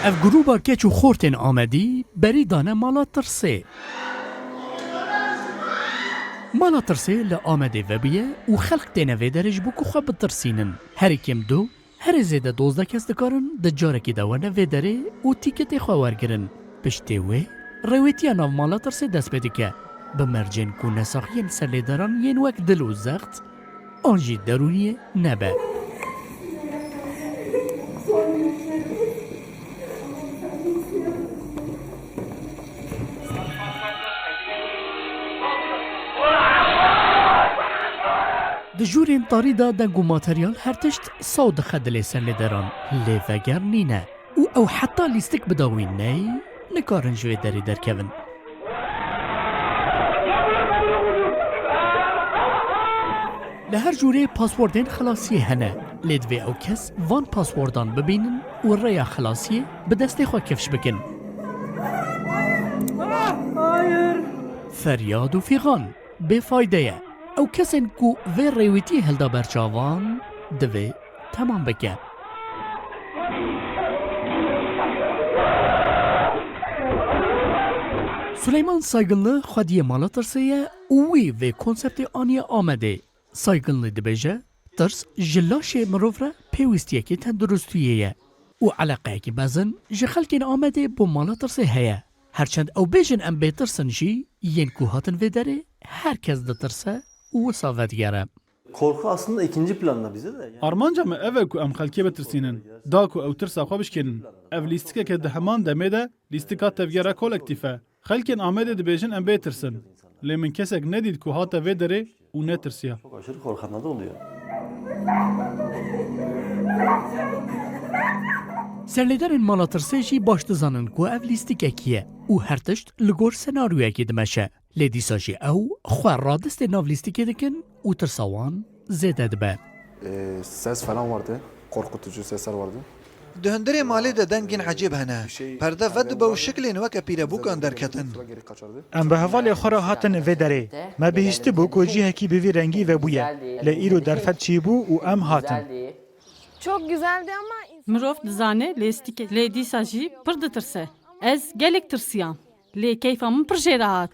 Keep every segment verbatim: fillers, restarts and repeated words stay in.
Ev grûba keç û xortên Amedî berî dane mala tirsê. Mala tirsê li Amedê vebûye û xelk têne vê derê ji bo ku xwe bitirsînin. Herî kêm du, herî zêde dozdeh kes dikarin di carekî de werne vê derê û tîketê xwe wergirin. Piştê wê, rêwîtiya nav mala tirsê dest pê dike. Bi mercên ku nesaxiyên serlêderan yên wek dil û zext, an jî derûniyê nebe. Di jûrên tarî de deng û materyal her tişt saw dixe dilê serlêderan, lê veger nîne û ew heta lîstik bi dawî neyê, nikarin ji vê derê derkevin. Li her jûrê paswordên xilasiyê hene, lê divê ew kes van paswordan bibînin û rêya xilasiyê bi destê xwe kifş bikin. Feryad û fîxan bêfayde ye. Ew kesên ku vê rêwîtiyê hilda ber çavan, divê temam bike. Suleyman Saygınlı xwediyê mala tirsê ye û wî vê konseptê aniye Amedê. Saygınlı dibêje, tirs ji laşê mirov re pêwîstiyekî tenduristiyê ye û eleqeyekî mezin ji xelkên Amedê bo mala tirsê heye. Her çend ew bêjin em bêtirs in jî, yên ku hatin vê derê, her kes ditirse û wisa vedigere. Korku aslında ikinci planda bize de. Yani Armanca me ev e ku em xelkê bitirsînin, da ku ew tirsa xwe bişkênin. Ev lîstikeke di heman demê de lîstika tevgera kolektîf e. Xelkên Amedê dibêjin em bêtirsin. Lê min kesek nedît ku hate vê derê û netirsiya. Çok aşırı korkanlar da oluyor. Serlêderên mala tirsê jî baş dizanin ku ev lîstikekî ye û her tişt li gor senaryoyekê dimeşe. Lê dîsa jî ew xwe radestê nav lîstikê dikin û tirsa wan zêde dibe. E, ses falan vardı. Korkutucu sesler vardı. Di hundirê malê de dengên ecêb hene. Perde vedibe û şiklên weke pîrebûkan derketin. Em bi hevalê xwe re hatin vê derê. Me bihîstibû ku cihekî bi vî rengî vebûye. Lê îro derfet çêbû û em hatin. Çok güzeldi ama insan Mirov dizane lêstikê, lê dîsa jî pir ditirse. Ez gelek tirsiyam. Lê keyfa min pir jê re hat.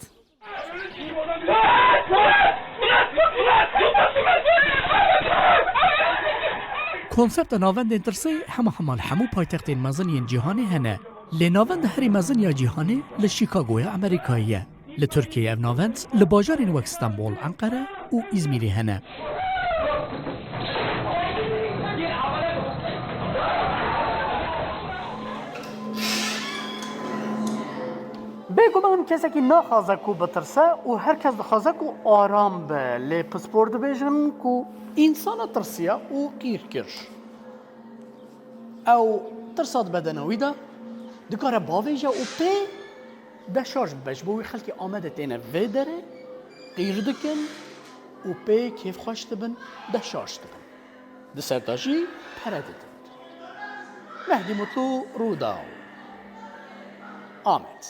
Konsepta navendên tirsê hema hema li hemû paytextên mezin yên cîhanê hene. Lê navenda herî mezin ya cîhanê li Chicagoya Amerîkayê ye. Li Tirkiyeyê ev navend li bajarên wek Stenbol, Enqere û Îzmîrê hene. Bêguman kesekî naxwaze ku bitirse û her kes dixwaze ku aram be, lê pispor dibêjin ku însana tirsiya û qîr kir. Ew tirsa di bedena wî de dikare bavêje û pê deşarj bibe. Ji bo wî xelkê Amedê têne vê derê, qîr dikin û pê kêfxweş dibin, deşarj dibin. Di ser de jî pere didin. Mehdî Mutlu, Rûdaw, Amed.